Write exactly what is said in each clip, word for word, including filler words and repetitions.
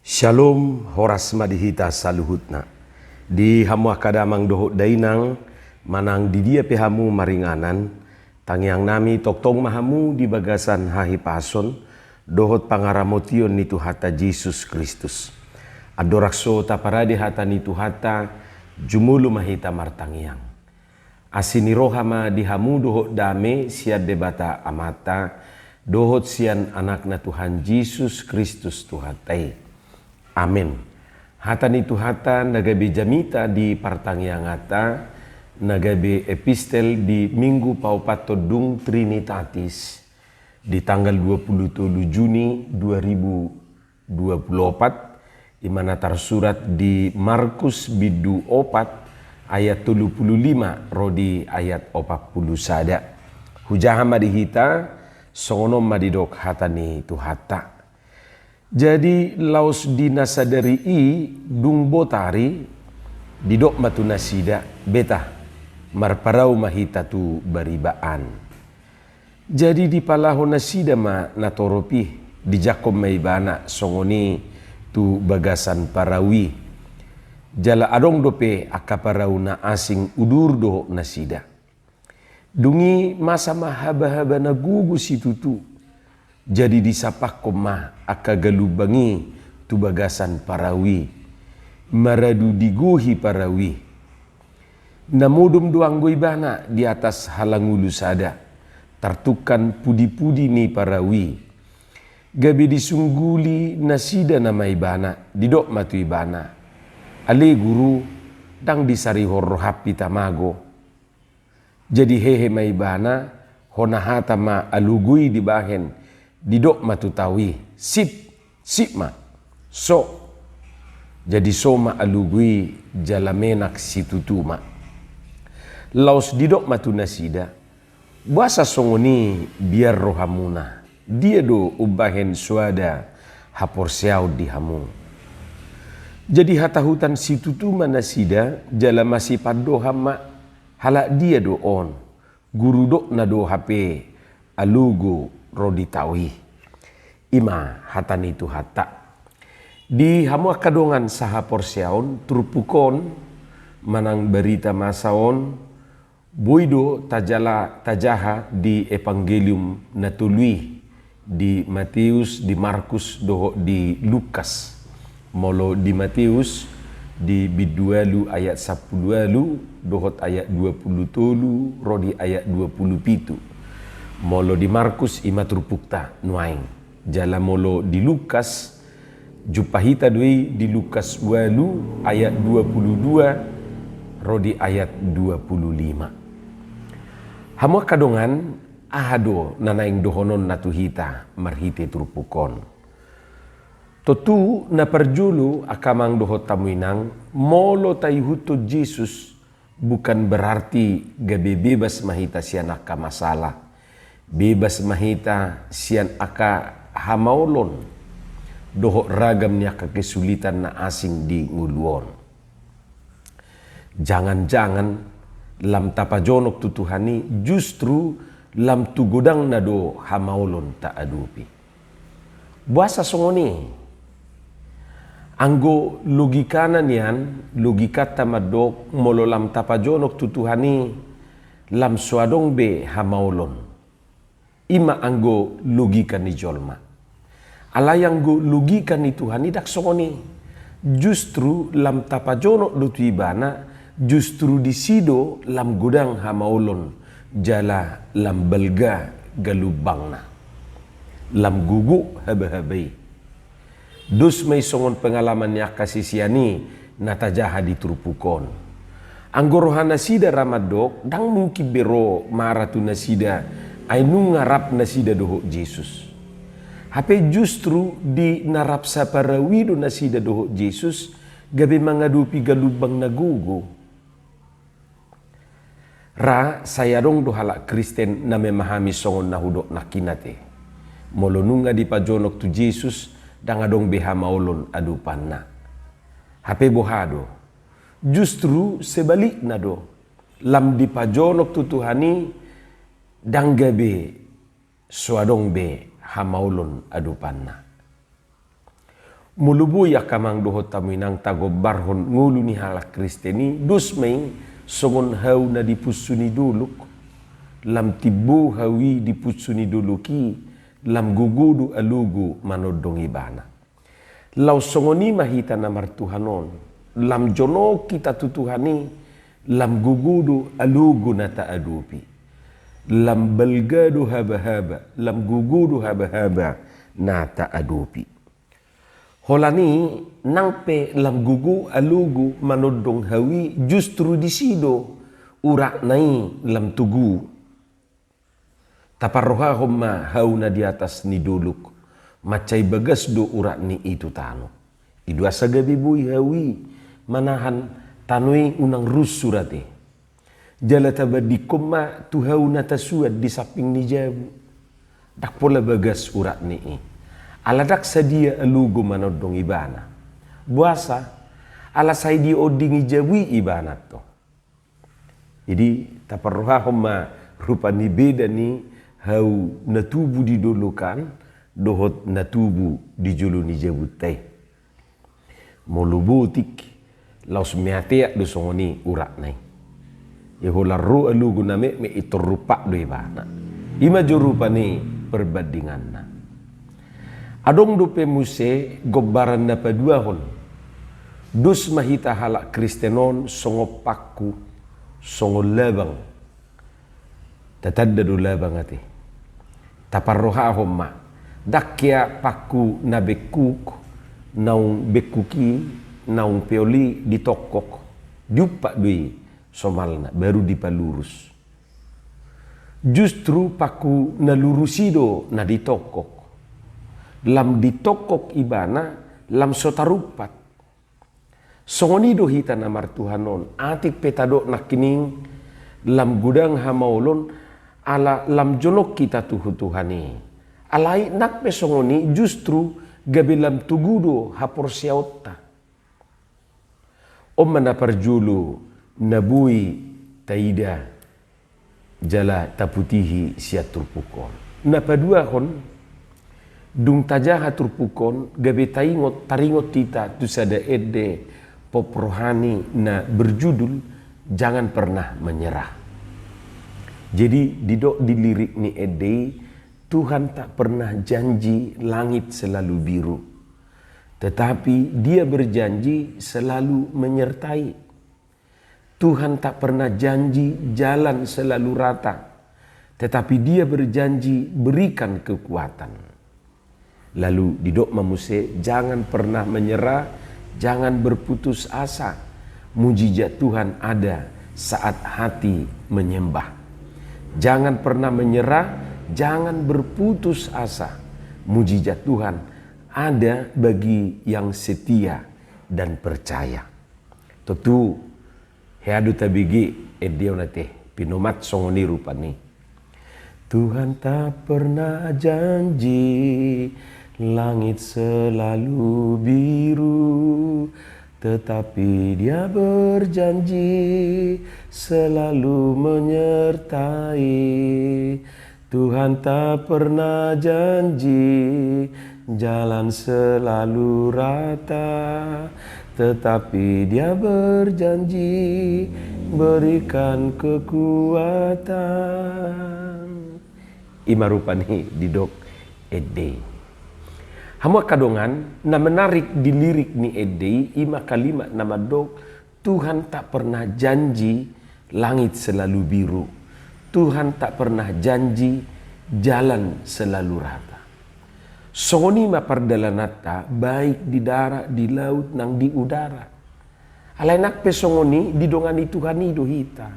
Syalom, horas ma di hita saluhutna. Di hamu angka damang dohot dainang, manang di dia pe hamu maringanan, tangiang nami tongtong ma hamu di bagasan hahipason dohot pangaramotion ni Tuhanta Jesus Kristus. Andorang so taparade hata ni Tuhanta, jumolo ma hita martangiang. Asi ni roha ma di hamu dohot dame sian Debata Amanta, dohot sian Anakna Tuhan Jesus Kristus Tuhanta i. Amen. Hata ni Tuhanta na gabe jamita di partangianganta, na gabe epistel di Minggu paopathon dung Trinitatis, di tanggal dua puluh tolu Juni dua ribu dua puluh opat, i ma na tarsurat di Markus bindu opat ayat tolu puluh lima ro di ayat opat puluh sada. Hujaha ma di hita, songon on ma didok hata ni Tuhanta. Jadi laos di na sadari i, dung botari, didok ma tu nasida, beta, marparau ma hita tu bariba an. Jadi dipalaho nasida ma natorop i, dijangkon ma ibana songon i tu bagasan parau i. Jala adong dope angka parau na asing udur dohot nasida. Dung i masa ma habahaba na gogo situtu. Jadi disampakkon ma angka galumbang i tu bagasan parau i. Maradu digohi parau i. Na modom do anggo ibana di atas halangulu sada, tartungkan pudipudi ni parau i. Gabe disungguli nasida nama ibana, didok ma tu ibana, ale Guru, ndang disarihon roham hita mago. Jadi hehe ma ibana, hona hata ma alogo i dibahen, didok ma tu tao i, sip, sip ma, so. Jadi so ma alogo i jala menak situtu ma. Laos didok ma tu nasida, boasa songon i biar rohamuna? Dia do umbahen soada haporseaon di hamu? Jadi hatahutan situtu ma nasida, jala masipandohan ma, halak dia do on? Guru dokna do hape alogo ro di tao i. I ma hata ni Tuhanta. Di hamu angka dongan sahaporseaon, turpuk on manang barita masa on, boi do tajala tajaha di Evangelium na tolu i, di Mateus, di Markus, dohot di Lukas. Molo di Mateus, di bindu ualu ayat sampulu ualu, dohot ayat dua pulu tolu, ro di ayat dua pulu pitu. Molo di Markus, i ma turpukta nuaeng. Jala molo di Lukas, jumpa hita do i di Lukas ualu ayat dua pulu dua, ro di ayat dua pulu lima. Hamu angka dongan, aha do na naeng dohononna tu hita marhite turpuk on? Tontu na parjolo angka amang dohot hamu inang, molo taihuthon Jesus, bukan berarti gabe bebas ma hita sian angka masalah, bebas ma hita sian angka hamaolon dohot ragam ni angka kesulitan na asing di ngolu on. Jangan-jangan lam tapajonok tu Tuhan i justru lam tu godangna do hamaolon taadopi. Boasa songon i? Anggo logikana nian, logikanta mandok molo lam tapajonok tu Tuhan i, lam so adong be hamaolon. I ma anggo logika ni jolma. Alai anggo logika ni Tuhan i ndang songon i. Justru lam tapajonok do tu Ibana, justru disi do lam godang hamaolon, jala lam balga galumbangna. Lam gogo habahaba i. Dos ma i songon pengalaman ni angka sisean i na tajaha di turpuk on. Anggo roha nasida ra mandok, ndang mungkin be ro mara tu nasida, ai nunga rap nasida dohot Jesus. Hape justru di na rap saparau i do nasida dohot Jesus, gabe mangadopi galumbang na gogo. Ra, sai adong do halak Kristen na memahami songon na hudok nangkin ate. Molo nunga dipajonok tu Jesus, ndang adong be hamaolon adopanna. Hape boha do? Justru sebalikna do. Lam dipajonok tu Tuhan i, ndang gabe so adong be hamaolon adopanna. Molo boi angka amang dohot hamu inang tagombarhon ngolu ni halak Kristen i, dos ma i songon hau na di punsu ni dolok. Lam timbo hau i di punsu ni dolok i, lam gogo do alogo manondong ibana. Laos songon i ma hita na martuhan on, lam jonok hita tu Tuhan i, lam gogo do alogo na taadopi. Lam balga do habahaba, lam gogo do habahaba na taadopi. Holan i, nang pe lam gogo alogo manondong hau i, justru disi do uratna i lam togu. Taparrohahon ma hau na di atas ni dolok, mansai bagas do urat ni i tu tano. I do asa gabe boi hau i manahan tano i unang runsur ate. Jala tabandingkon ma tu hau na tasuan di samping ni jabu. Ndang pola bagas urat ni i. Ala ndang sadia alogo manondong ibana. Boasa? Ala sai diondingi jabu i ibana antong. Jadi, taparrohahon ma rupa ni beda ni hau na tubu di dolok an dohot na tubu di jolo ni jabunta i. Molo botik, laos meateak do songon i uratna i. Ia holan ro alogo na metmet i, torumpak do ibana. I ma jo rupa ni perbandinganna. Adong dope muse gombaran na paduahon. Dos ma hita halak Kristen on songon pangku, songon labang. Tatanda do labang ate. Taparrohahon ma. Ndang hea pangku na bengkuk, naung bengkuk i, naung peol i ditongkok, diumpak do i somalna, baru dipalurus. Justru pangku na lurus i do na ditongkok. Lam ditongkok ibana, lam so tarumpak. Songon i do hita na martuhan on, atik pe tadok nangkining lam godang hamaolon, ala lam jonok hita tu Tuhan i. Alai nang pe songon i justru gabe lam togu do haporseaonta. On ma na parjolo na boi taida jala taputihi sian turpuk on. Na paduahon, dung tajaha turpuk on, gabe taingot, taringot hita tu sada ende pop rohani na berjudul Jangan Pernah Menyerah. Jadi, didok di lirik ni ende i, Tuhan tak pernah janji langit selalu biru, tetapi Dia berjanji selalu menyertai. Tuhan tak pernah janji jalan selalu rata, tetapi Dia berjanji berikan kekuatan. Lalu didok ma muse, jangan pernah menyerah, jangan berputus asa. Mujizat Tuhan ada saat hati menyembah. Jangan pernah menyerah, jangan berputus asa. Mujizat Tuhan ada bagi yang setia dan percaya. Tontu hea do tabege ende on ate, pinomat songon i rupani. Tuhan tak pernah janji langit selalu biru, tetapi Dia berjanji selalu menyertai. Tuhan tak pernah janji jalan selalu rata, tetapi Dia berjanji berikan kekuatan. I ma rupani didok ende i. Hamu angka dongan, na menarik di lirik ni ende i, i ma kalimat na mandok, Tuhan tak pernah janji langit selalu biru. Tuhan tak pernah janji jalan selalu rata. Songon i ma pardalananta, baik di darat, di laut, nang di udara. Alai nang pe songon i, didongani Tuhan i do hita.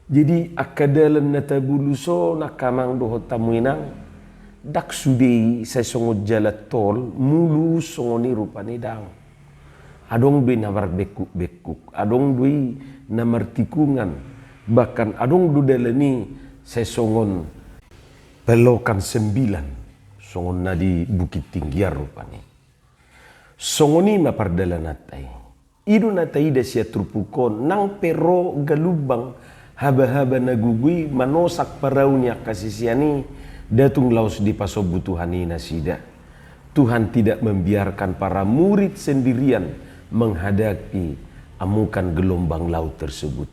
Jadi, angka dalan na tabulus on, angka amang dohot hamu inang, ndang sude i sai songon jalan tol mulus songon i rupani, daong. Adong do i na marbengkuk-bengkuk, adong do i na martikungan, bahkan adong do dalan i sai songon belokan sembilan, songon na di Bukittinggi an rupani. Songon i ma pardalananta i. I do na taida sian turpuk on, nang pe ro galumbang habahaba na gogo i manosak parau ni angka sisean i, nda tung laos dipasombu Tuhan i nasida. Tuhan tidak membiarkan para murid sendirian menghadapi amukan gelombang laut tersebut.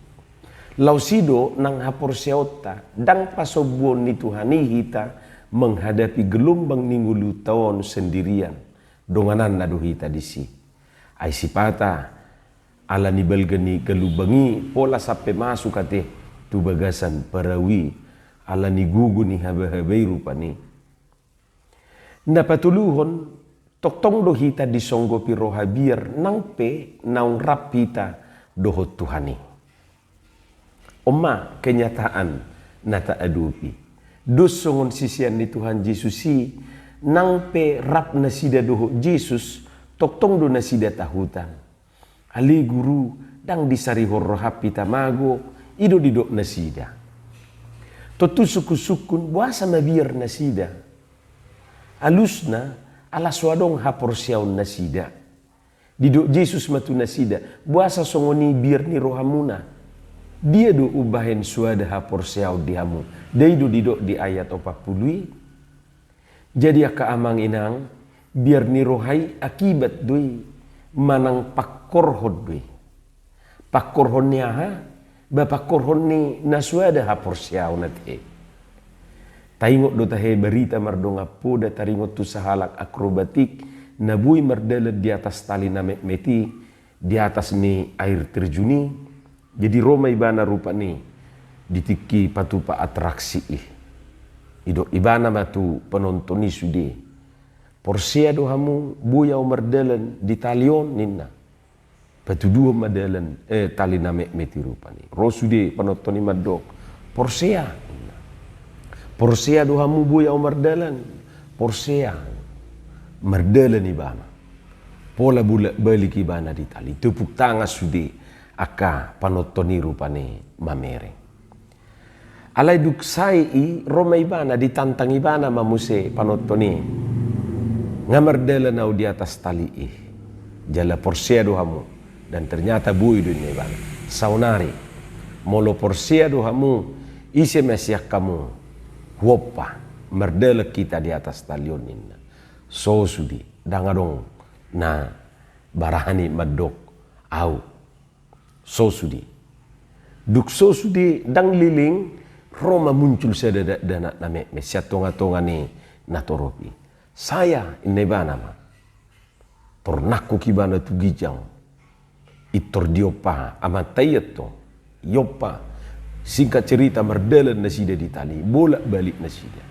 Laos i do nang haporseaonta, ndang pasombuon ni Tuhan i hita menghadapi gelombang ni ngolunta on sendirian. Dongananna do hita disi. Ai sipata, ala ni balga ni galumbang i, pola sampe masuk ate tu bagasan parau i, ala ni gogo ni habahaba i rupani. Na patoluhon, tongtong do hita disonggopi roha biar nang pe naung rap hita dohot Tuhan i. On ma kenyataan na taadopi. Dos songon sisean ni Tuhan Jesus i, nang pe rap nasida dohot Jesus, tongtong do nasida tahutan. Ale Guru, ndang disarihon roham hita mago, i do didok nasida. Tontu sungkun-sungkun, boasa mabiar nasida? Alusna, ala so adong haporseaon nasida. Didok Jesus ma tu nasida, boasa songon i biar ni rohamuna? Dia do umbahen so ada haporseaon di hamu? Nda i do didok di ayat opat pulu i? Jadi angka amang inang, biar ni roha i akibat do i, manang pangkorhon do i. Pangkorhon ni aha? Ba pangkorhon ni na so ada haporseaon ate. Taingot do tahe barita mardongan poda taringot tu sahalak akrobatik, na boi mardalan di atas tali na metmet i, di atas ni air terjun i. Jadi ro ma ibana rupani di tingki patupa atraksi i. Didok ibana ma tu panonton i sude, porsea do hamu boi ahu mardalan di tali on, ninna. Patuduhon ma dalan, eh, tali na metmet i rupani. Ro sude panonton i mandok, porsea, ninna. Porsea do hamu boi ahu mardalan? Porsea. Mardalan ibana. Pola bolak-balik ibana di tali. Tepuk tangan sude angka panonton i rupani mamereng. Alai dung sae i ro ma ibana, ditantang ibana ma muse panonton i. Nga mardalan ahu di atas tali i. Jala porsea do hamu? Dan ternyata boi do, ninna ibana. Saonari, molo porsea do hamu, ise ma sian hamu huompa, mardalan hita di atas tali on, ninna. So sude, ndang adong na barani mandok ahu. So sude. Dung so sude ndang leleng, ro ma muncul sada dakdanak na metmet sian tonga-tonga ni natorop i. Saya, ninna ibana ma. Tor nangkok ibana tu ginjang. Intor diompa amanta i antong. Iompa. Singkat cerita, mardalan nasida di tali, bolak-balik nasida.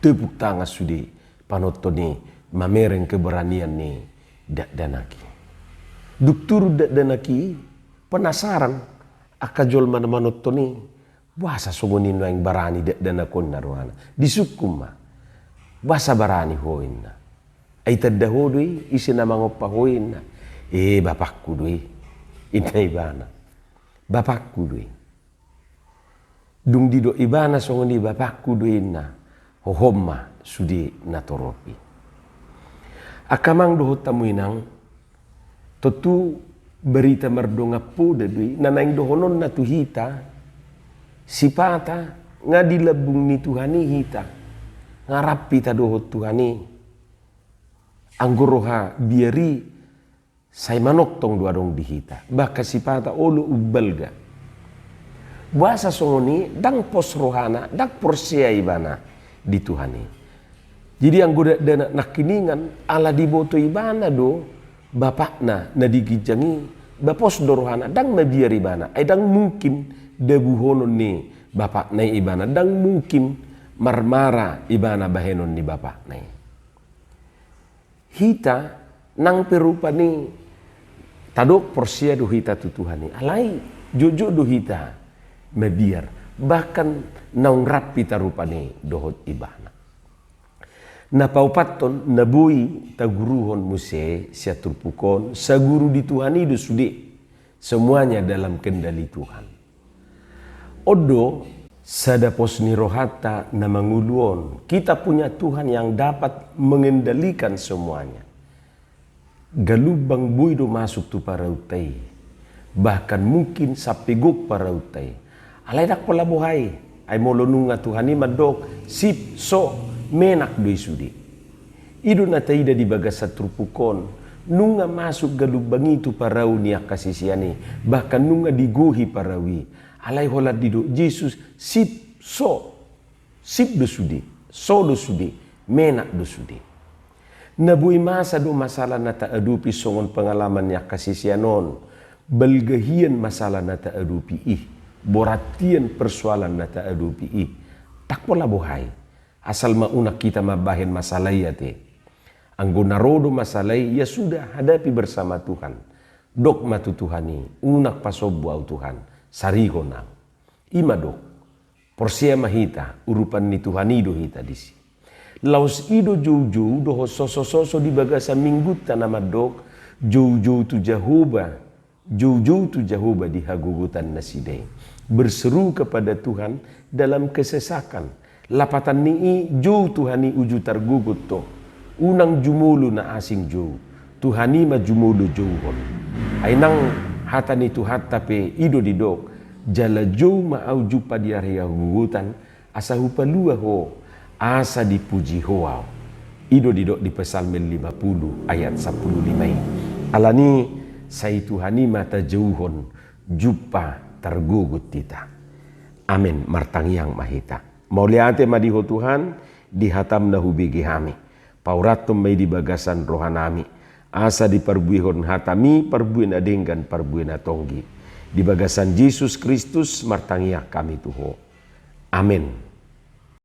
Tepuk tangan sude panonton i mamereng keberanian ni dakdanak i. Dung turun dakdanak i, penasaran angka jolma na manonton i, boasa songon i nuaeng barani dakdanak on, ninna rohana. Disungkun ma. Boasa barani ho, ninna. Ai tanda ho do i, ise na mangompa ho i, ninna. Eh, bapakku do i, ninna ibana. Bapakku do i. Dung didok ibana songon i, bapakku do i, ninna, hohom ma sude natorop i. Angka amang dohot hamu inang, tontu barita mardongan poda do i na naeng dohononna tu hita. Sipata nga di lambung ni Tuhan i hita, nga rap hita dohot Tuhan i. Anggo roha biar i, sai manongtong do adong di hita, bahkan sipata olo umbalga. Boasa songon i? Ndang pos rohana, ndang porsea ibana di Tuhan i. Jadi anggo dakdanak nangkiningan, ala diboto ibana do bapakna na di ginjang i, ba pos do rohana, ndang mabiar ibana. Ai ndang mungkin dabuhonon ni bapakna i ibana, ndang mungkin marmara ibana bahenon ni bapakna i. Hita nang pe rupani tadok porsea do hita tu Tuhan i, alai joujou do hita mabiar, bahkan naung rap hita rupani dohot ibana. Na paopathon na boi taguruhon muse sian turpuk on, saguru di Tuhan i do sude, semuanya dalam kendali Tuhan. On do sada pos ni rohanta na mangolu on, kita punya Tuhan yang dapat mengendalikan semuanya. Galumbang boi do masuk tu paraunta i, bahkan mungkin sampe gok paraunta i. Alai ndang pola boha i, ai molo nunga Tuhan i mandok sip, so, menak do i sude. I do na taida di bagasan turpuk on, nunga masuk galumbang i tu parau ni angka sisean i, bahkan nunga digohi parau i. Alai holan didok Jesus, sip, so. Sip do sude, so do sude, menak do sude. Na boi masa do masalah na taadopi songon pengalaman ni angka sisean on, balga hian masalah na taadopi i, borat hian persoalan na taadopi i. Ndang pola bohai, asal ma unang hita mambahen masalah i ate. Anggo na ro do masalah i, ya sudah, hadapi bersama Tuhan. Dok ma tu Tuhan i, unang pasombu au Tuhan, sarihon au. I ma dok. Porsea ma hita, urupan ni Tuhan i do hita disi. Laos i do joujou dohot sosososo di bagasan minggunta na mandok, joujou tu Jahowa, joujou tu Jahowa di hagogotan nasida i. Berseru kepada Tuhan dalam kesesakan. Lapatan ni i, jou Tuhan i uju targogot ho. Unang jumolo na asing jou. Tuhan i ma jumolo jouhon. Ai nang hata ni Tuhanta pe i do didok, jala jou ma au jumpa di ari hagogotan, asa hupalua ho, asa dipuji ho au. I do didok di Psalmen lima puluh ayat sampulu lima i. Alani i, sai Tuhan i ma tajouhon jumpa targogot hita. Amen. Martangiang ma hita. Mauliate ma di Ho Tuhan, di hatam na hubege hami. Paurathon ma i di bagasan rohanami, asa diparbuehon hatami parbue na denggan, parbue na tonggi. Di bagasan Jesus Kristus martangiang hami tu Ho. Amen.